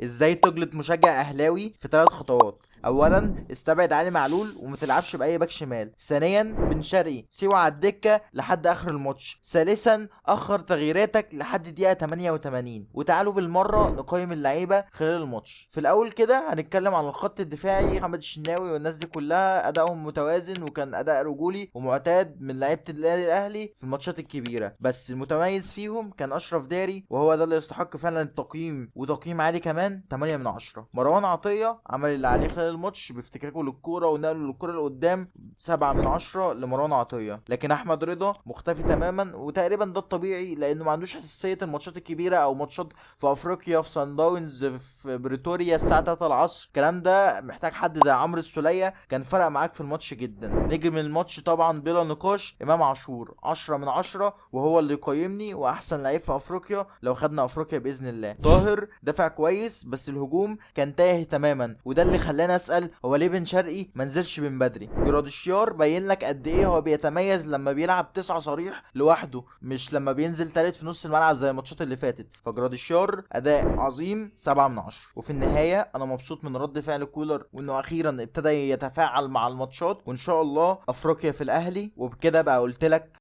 ازاي تجلط مشجع اهلاوي في 3 خطوات. اولا، استبعد علي معلول وما تلعبش باي باك شمال. ثانيا، بن شرقي سيبه على الدكة لحد اخر الماتش. ثالثا، اخر تغييراتك لحد دقيقة 88. وتعالوا بالمرة نقيم اللعيبة خلال الماتش. في الاول كده هنتكلم عن الخط الدفاعي، محمد الشناوي والناس دي كلها ادائهم متوازن وكان اداء رجولي ومعتاد من لعيبة النادي الاهلي في الماتشات الكبيرة، بس المتميز فيهم كان اشرف داري، وهو ده اللي يستحق فعلا التقييم وتقييم عالي كمان 8 من 10. مروان عطية عمل اللي عليه خلال الماتش بافتكاكه للكورة ونقله للكورة لقدام، 7 من 10 لمروان عطية. لكن احمد رضا مختفي تماما، وتقريبا ده الطبيعي لانه ما عندوش حساسية الماتشات الكبيرة او ماتشات في افريقيا في سان داونز في بريتوريا الساعة 3 العصر. الكلام ده محتاج حد زي عمرو السوليه، كان فرق معاك في الماتش جدا. نجم الماتش طبعا بلا نقاش امام عاشور، 10 من 10، وهو اللي يقيمني واحسن لعيب في افريقيا لو خدنا افريقيا باذن الله. طاهر دافع كويس بس الهجوم كان تايه تماما، وده اللي خلاني اسال هو ليه بن شرقي ما نزلش من بدري. جراديشيار بين لك قد ايه هو بيتميز لما بيلعب 9 صريح لوحده، مش لما بينزل تالت في نص الملعب زي الماتشات اللي فاتت. فجراديشيار اداء عظيم، 7 من 10. وفي النهاية انا مبسوط من رد فعل كولر وانه اخيرا ابتدى يتفاعل مع الماتشات، وان شاء الله افريقيا في الاهلي. وبكده بقى قلت لك